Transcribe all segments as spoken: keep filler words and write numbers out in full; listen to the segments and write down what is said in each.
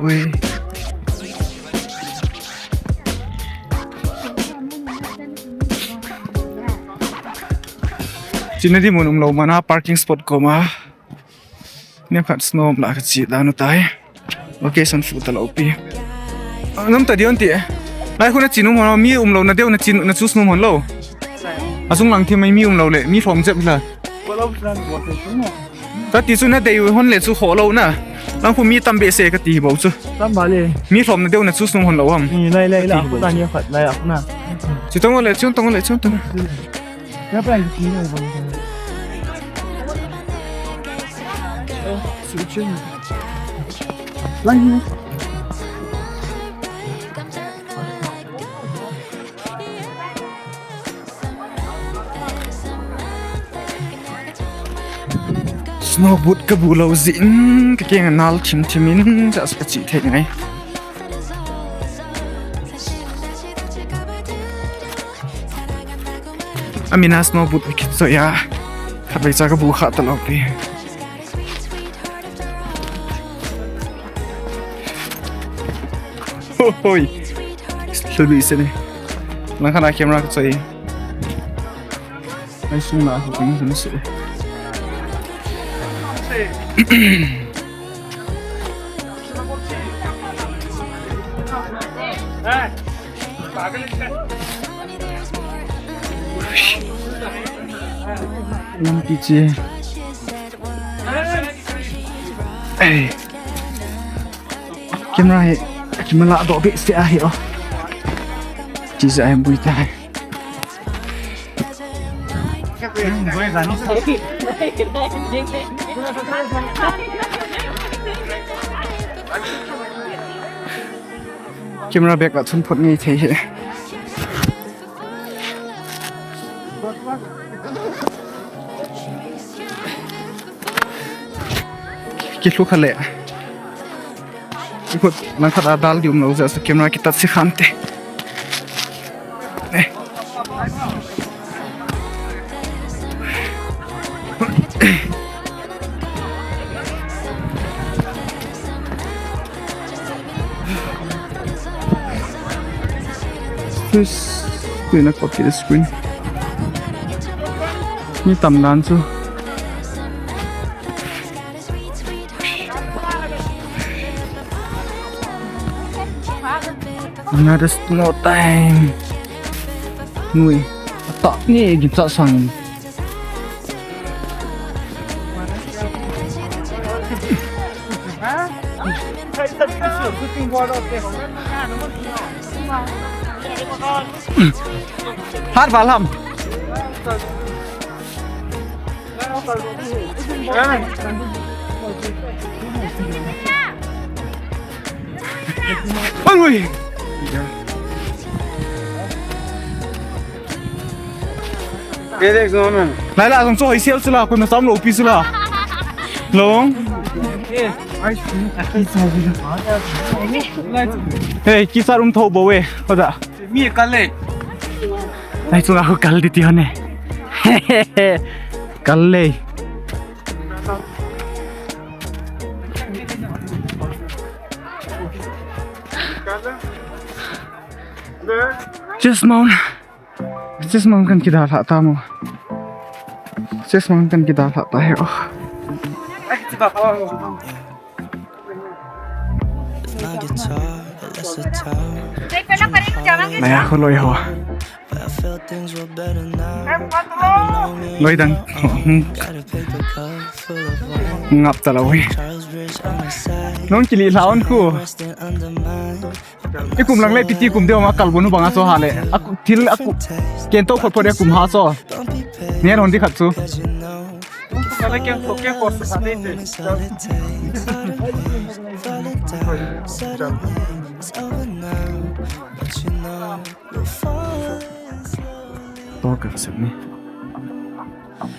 Ui. Chena ding mun umlou mana parking spot koma. Neokhat snow um la kache dan u tai. Location fu talou pi. Ngam ta diu ti. Lai khu nache nom hon mi umlou nadeu nache, na choose nom hon lou. Achung lang thim mai mi umlou le mi lhom jep la. Kati chu nadei hon le chu kholou na. Lang khu mi tam behseh kati bou chu. Tam ba le. Mi lhom nadeu na choose nom hon lou ham. Ni lai lai la khu ta ni khat lai a khu na. Chutong le, chutong le, chutong. Snow boot kabu lou jeh in, kakeng anal thim thim in, just kache thei ngai. Amin a snow boot kit so ya. Khatvei cha kabu kha talou pi. Hoi. Lhulu ise ne. Lang khat a camera kachoi. Ai sung na ko kung kung se. Lampi che. Ei. Camera hi, camera la do behseh ahi o. Chi sa hi bui tai. Camera bag la chun phot ngei thei hi. Kilhu kha le. Ikut lang khat a dal di um lou jeh a camera kitat si khan te. Eh. Please, screen, a copy the screen. Mi tam dan chu. Another snow time. Nui. Atak ni gimsa sang. Har balam. Oi. Nai la jong cho hoi sel sila, ko na sam lo pi sila. Long. Hey, kisa rum tho bo we. Ko da. Mi kal le. Nai chunga khu kal di ti hon e. Kal le. Chest mount. Chest mount kan kidalha ta mo. Chest mount kan kidalha ta he o. Naya khu loi ho. Loi dang. Ngap ta lou hi. Nong kili lha on khu. I kum lang le piti kum deu ma kal bonu banga so ha le. A ku-, thil a ku-, ken to phot phot e kum ha so. Nen hon di khat chu. To ka sep ni.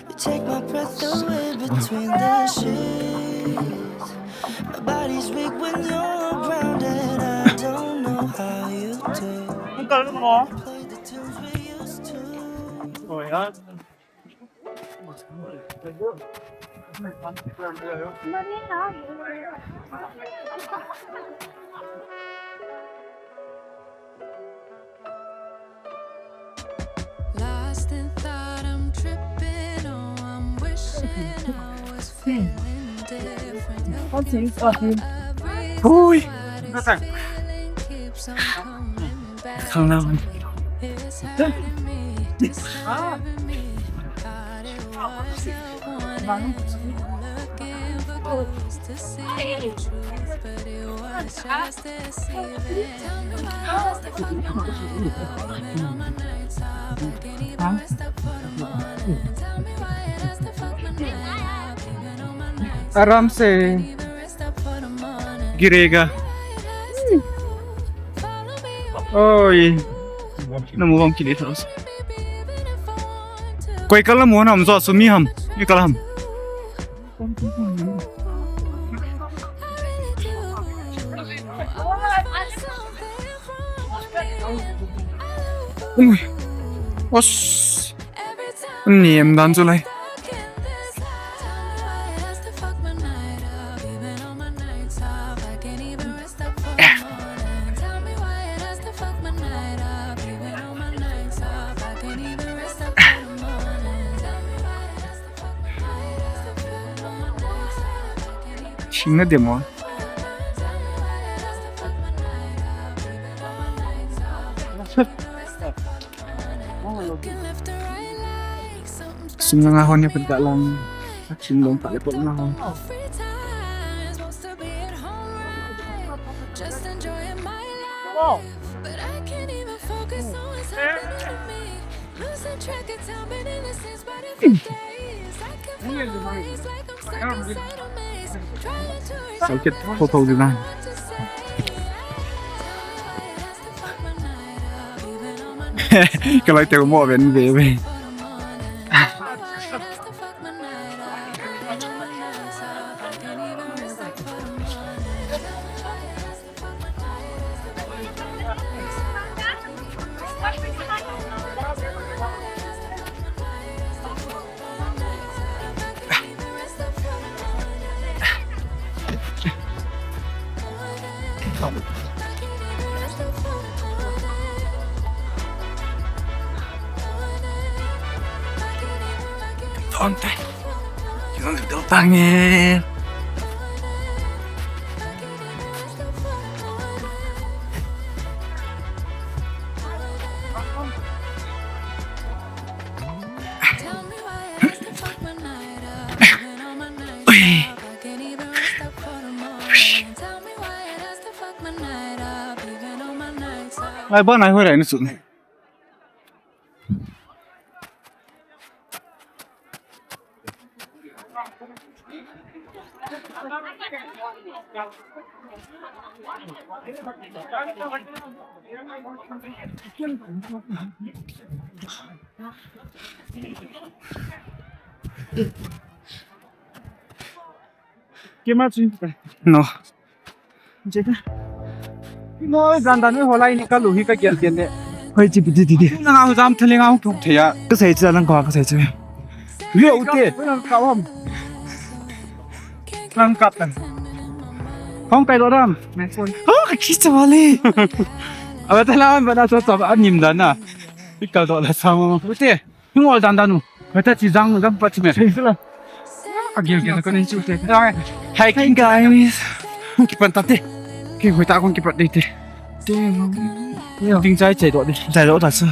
You take my breath away between the sheets. My body's weak when you're around, and I don't know how you do. Play the tunes we used to. Lost in thought, I'm tripping. Oh, I'm wishing I was feeling different. Hui. Feeling keeps on coming back to me. It's hurting me, disturbing me. Thought it was a warning. Looking for clues to see the truth, but it was just Aram se girega. Oi. Namu bang kili thos. Koi kal namu nam jo sumi ham. Ni kal ham. Ui. Os. Nem dan chu lai. Sing na demo. Sing nga hon ya pagka lang. Sing long pale pon nga hon. Wow. Sakit, kau tahu juga. Kalau itu mau ben bebe. Tonte. Kita dah datang ni. Ai, ba nai hoi rai ni sun. Kima chu. No. Jeka. No, dan dan ho lai ni ka lu hi ka kial kial le. Hoi chi bi di di di. Na nga jam thale nga thuk thei a. Ka sei cha lang ka, ka sei cha. Yo u te. Lang ka hom. Lang ka tan. Hong kai lo ram. Ha, ka ki cha wale. Aba ta la ba na so sa ba nim dan na. Ikal do la sa mo. U te. Hingol dan dan u. Heta chi jang jang pa chi me. Sei sila. A gil gil ko nin chu te. Hiking guys. Kong kipan ta te. Ki hoi ta kong kipan de te. Ting chai chai do de. Chai do ta sa.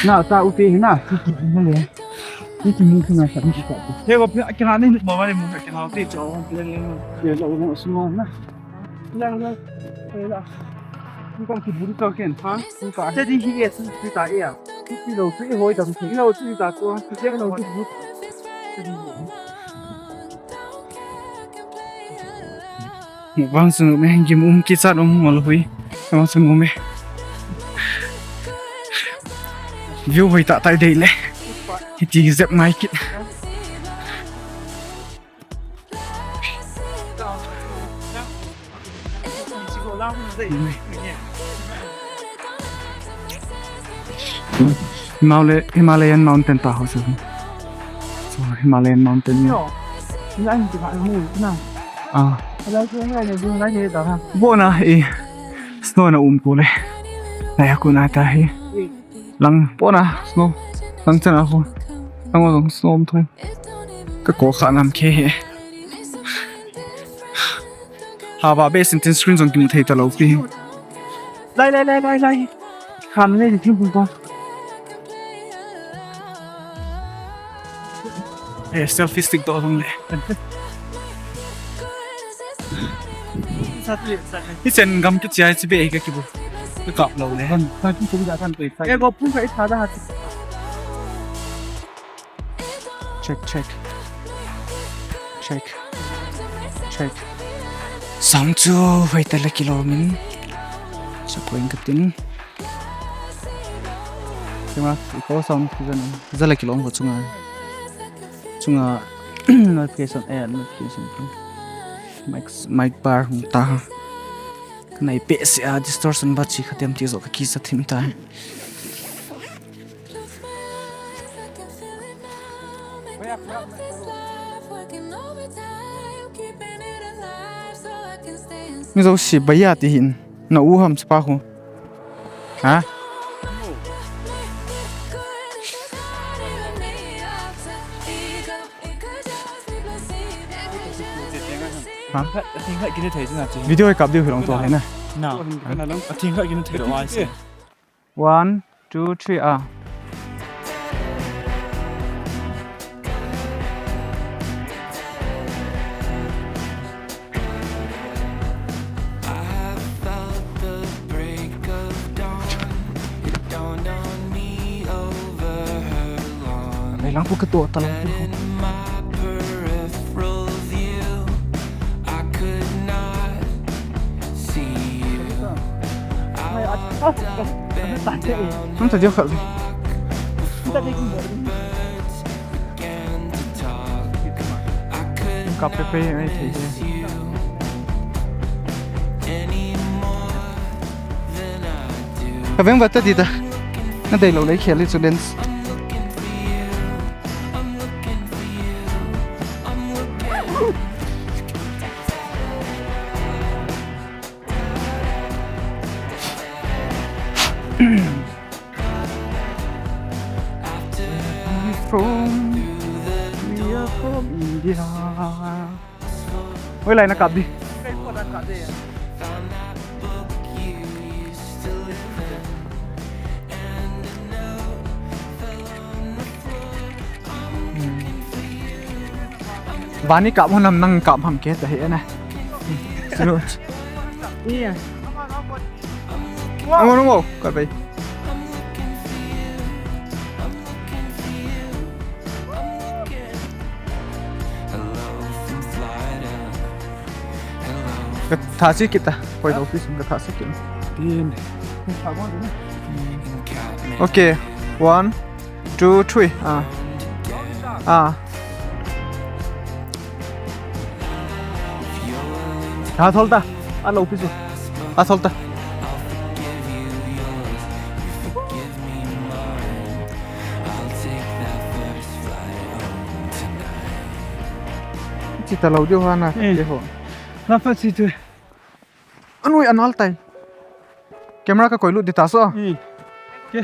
Na ta u te na. Ni ki mu na sa ni ta. He ko pia ki na ni mo ma ni mu ki na te cho. Ye lo mo su mo na. Lang lang. Lang. Ni kong kiburi to ken, ha? Ni ka. Te di hi ye su ti ta ya. Ti lo ti hoi ta ti lo ti ta ko. Ti lo ti. Vang sung me, gim um kichat um ngol hui. Vang sung me. View hoi ta tai dei le. Hiti zep mai kit. Himalay-, Himalayan mountain ta ho chu. Oh, Himalayan mountain ni. Ah. Bona e. Snow na um ko le. Naya ko na ta hi. Lang bona snow. Lang chana ko. Lang long snow um thoi. Ka ko kha ngam khe he. Hava be sentence screen jong kimu thei talou pi. Lai, lai, lai, lai, lai. Kham le, thim pum ko. Eh, selfie stick to jong le. Hichan gam kichia chi be ka kibu. Ka kap lou le. Eh, go pum ka itha da. Check, check. Check. Check. Sound chu hoitah le kilom in. Sa point katin. Kima, iko sound ki jana. Jala kilom ko chunga. Chunga notification, eh, notification. Mic, mic bar hung ta. Kanai pe se a distortion ba chi khatem ti jo ka kisa thim ta. Mi jo si baya ti hin. Na u ham chapa khu. Ha? Ha? Video kap diu hilong to hai na. Na. One, two, three, ah. Nei lang pu ka to ta lang pu. Nang ta dia kha. Kap pe pe ai thei. Ka veng vat ta di ta. Na dei lou lei khel i chu lens. From, we are from India. Hoilai na kap di. Vani kap hon nam nang kap ham ke ta he na. Sino. Iya. Ang ano mo, kabay. Ka thasi kita. Poi office ka thasi kita. Din. Okay, one, two, three. Ah. Ah. Ha, tholta. Alo pisu. Ha, tholta. Chita lo jo hana. Eh. Ho. Na fa chi tu. Anui anal tai. Camera ka koi lut di ta so. Hmm. Ke.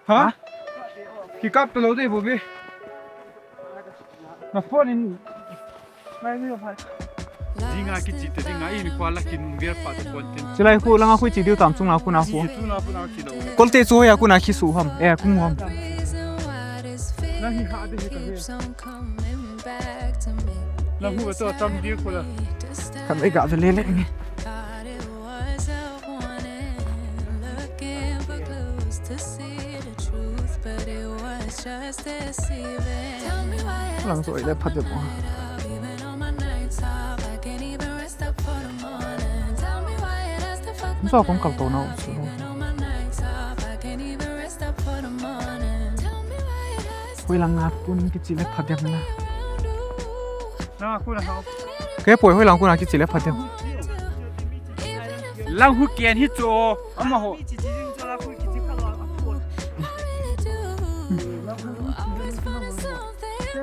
Ha? Ki kap ta lo dei bo be. Na phone in. Dinga kichi te dinga in kwa la kin ver pa te phone tin. Chilai khu langa khu chi diu tam chung na khu na khu. Chi tu na khu na chi lo. Kolte chu ya khu na khi su ham. Eh, khu ham. Na hi ha de hi ta he. Na hu to tam diu khu la. Kan ei ga ve le le ni. Lang so ile phat de mo. Nsa kong kal to na u chu. Hoilang a kun kichi le phat dem na. Na, kun a hao. Ke poi hoilang kun a kichi le phat dem. Lang hu ken hi chu. Ama ho. Kichi jing chu la kun kichi kal a. Always wanted something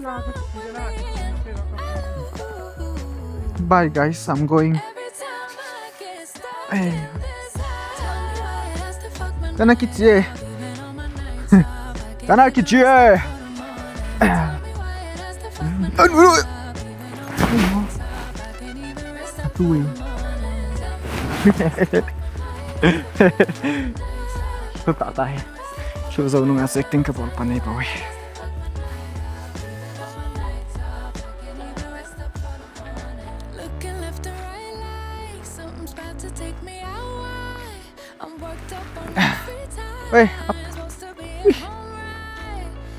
Bye guys, I'm going. Hey. Kana kiche. Kana kiche. Tui. Tata tahi. Chu zo nunga acting kabol panai boi. Oi, ap.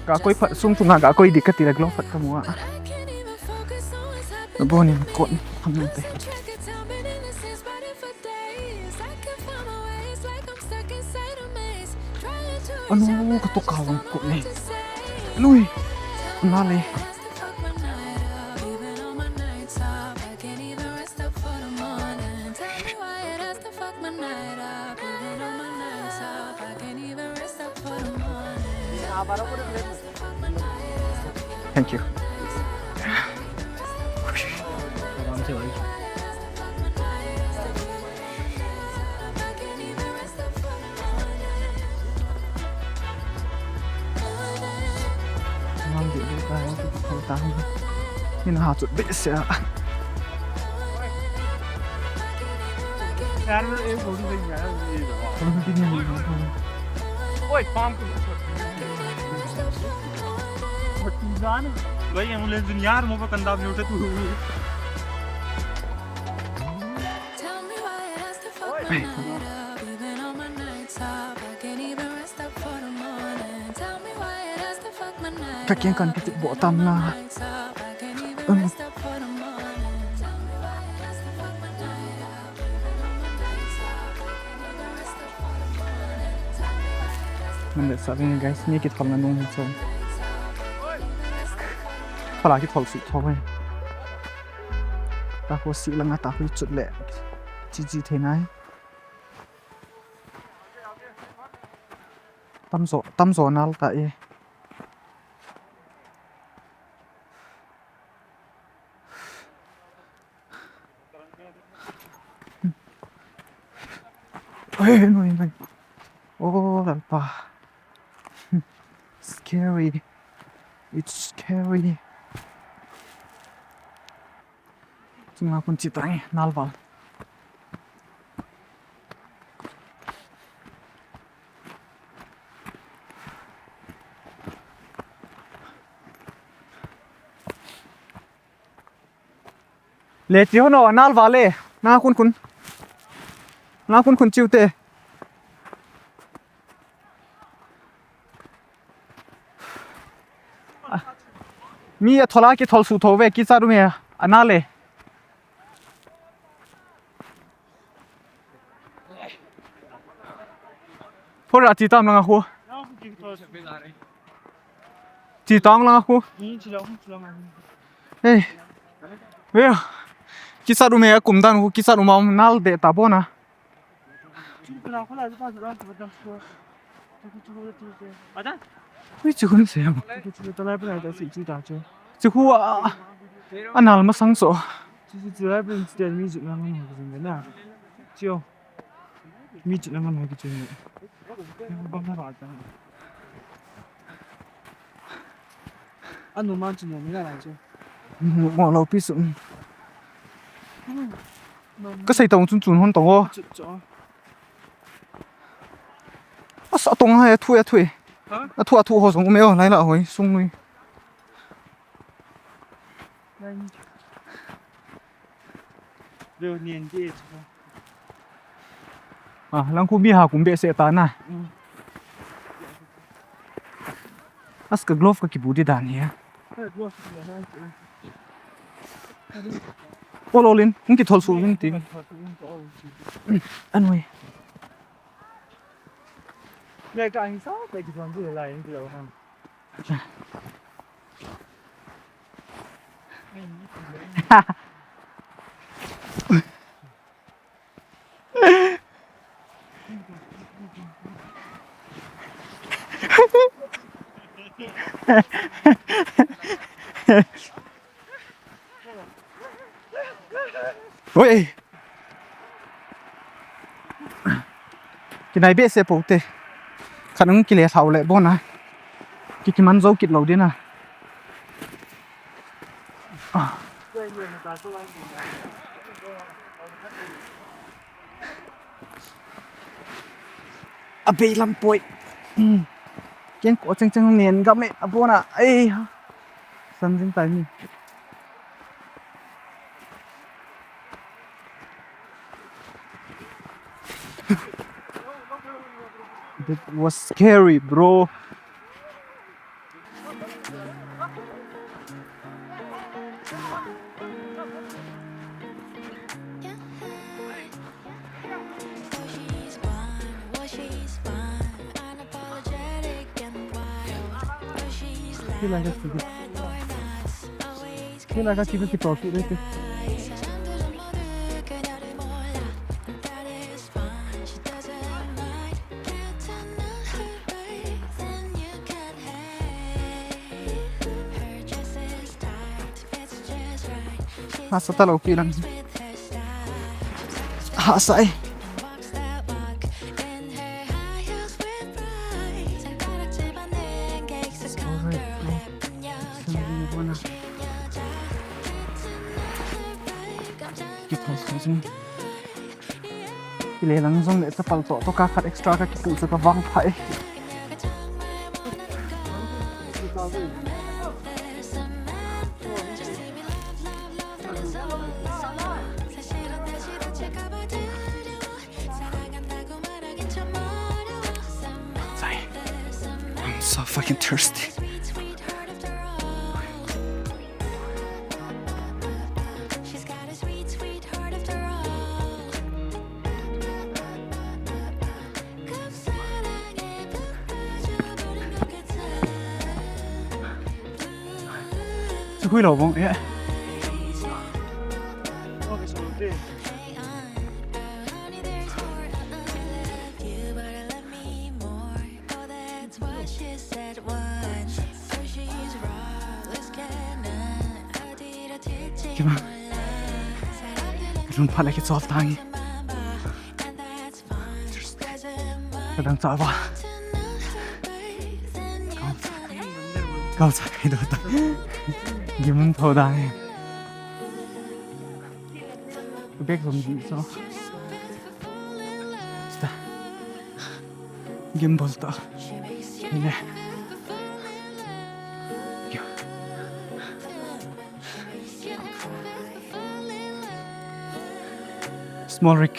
Ga koi phat sung sunga ga koi di kati la glove phat kamu a. Nabon in kot ham nang te. Anu, katok ka long kot ne. Lui. Nale. Thank you. Ina ha chu be se a. Oi, pam ko. Bhai, ambulance dun yaar, mo pa kanda bhi uthe tu. Ka keng kan kiti bo tam na. Um. Nang le sa ding guys, ni kithol na nung hi chong. Pala kithol si thol. Ta ho si langa ta ho chut le. Chi chi thei nai. Tamjo, tamjo nal ta e. Oi, noi, noi. Oh, Lalpa. Scary. It's scary. Chunga kun chi tang e, nalval. Le chi ho no, nalval le. Na kun kun. Na kun kun chiu te. Mi a thola kithol su tho ve, kicha du me a na le. Phora chi tam langa khu. Chi tam langa khu. Hey. Ve. Kicha du me a kum dan khu, kicha du ma nal de ta bona. Ui, chu khun se. Chu khu a, a nal masang so. Mo lo pi su. Ka sei tong chun chun hon tong o. Asa tong hai a thu a thu e. Ha? A thu a thu ho song me o lai la hoi sung nui. Deu nien di e chu. A, lang khu mi ha kum be se ta na. Mm. As ka glove ka kibu di dan hi a. Ol ol in, hung kithol su vin ti. Anoi. Le ka hin sa, le kithol di lai in ti lo ha. Oi. Kinai behseh pou te. Khat nung kile thau le bon a. Ki kiman jou kit lou ding a. A bei lam poi. Hmm. Keng ko cheng cheng nen ga me a bon a. Ei ha. San jing tai ni. That was scary, bro. Feel like a, feel like a keep it, keep it. Hahsa talou pi lang. Hahsa e. Kile lang jong le chapal toh toh ka khat extra ka kipuh chu ka vang pha e. I'm so fucking thirsty. Chu hui lo bong e. Kima. Lung phat le kichol tange. Kadang cha ba. Kau cha kai do ta. Gimun tho da e. Bek som di so. Sta. Gimbal ta. Ne. Small rig.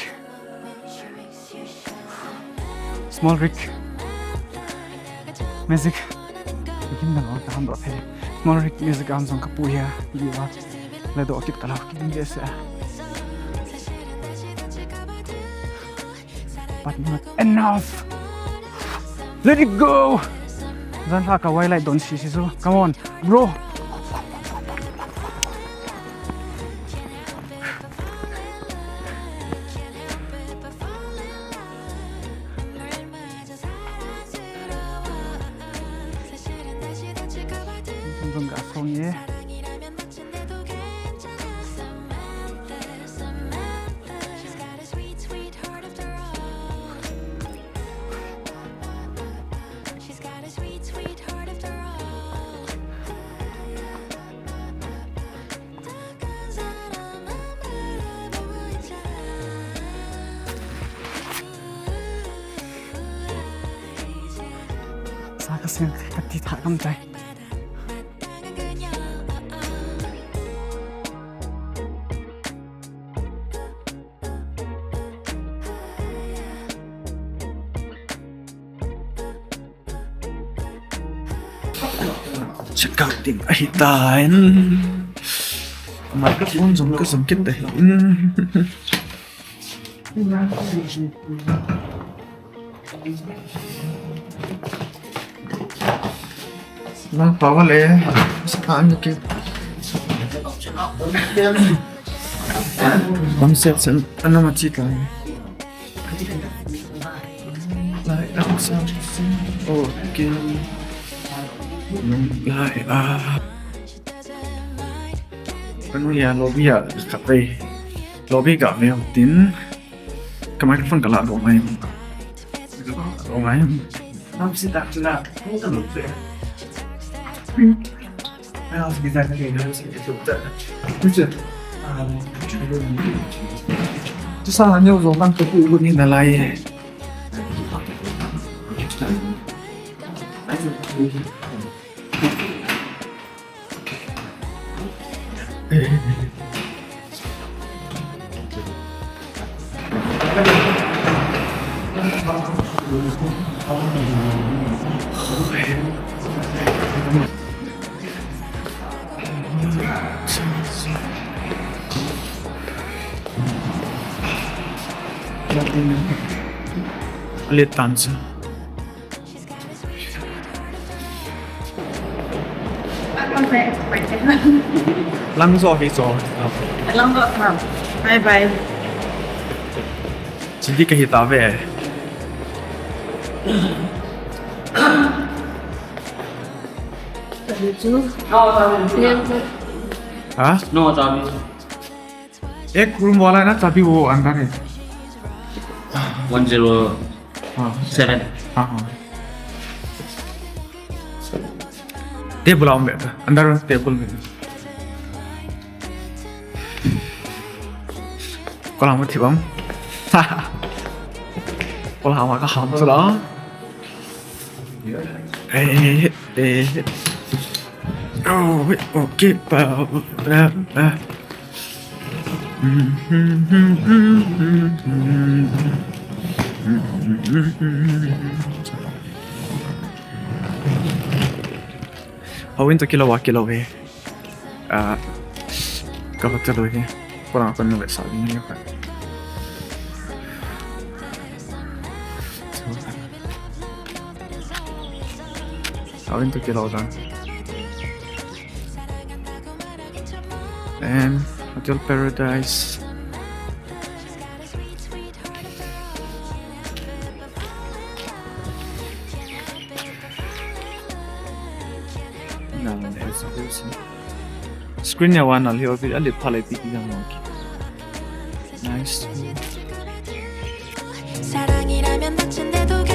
Small rig. Music. Bikin na lo, tahan do phe. Small rig music am jong kapu hia. Liwa. Le do kit kala. Kin je se. But not enough. Let it go. Jan ha ka wai lai don si si so. Come on, bro. Tung tung ka song ye. Sa ka seng ka ti tha kam tai. Check out ding ahi tan. Microphone jong ka jong kit ahi in. Lang pa wale. Sa ka ang ke. Bam set sen, ano ma chika. Lai, ah, sa, okay. Lai, ah. Anu ya lobby ya khat vei. Lobby ga ve tin. Ka microphone ka la do ngai. Do ngai. Nam si tak la. Nam si tak la. Nam si tak la. Nam si tak la. Sa han yo zo kan tu ku ni na lai. Alet tan sa. Lang zo hi zo. Lang zo, ma'am. Bye bye. Chili ka hi ta ve. Ha? No, chabi. Ek room wala na chabi wo andar hai. One zero seven. Ha, ha. Table aum beta. Andar table beta. Kola mo thibam. Kola ma ka ham sala. Eh, eh. Oh, wait, okay, pa, pa, pa. Hawin to kilo wa kilo ve. Ah, ka hotel loi hi. Kola kon no sa ni ka. Hawin to kilo dan. And Hotel Paradise. Screen ya wana leo bi ali phalai pi yang. Nice. 사랑이라면 닫힌 데도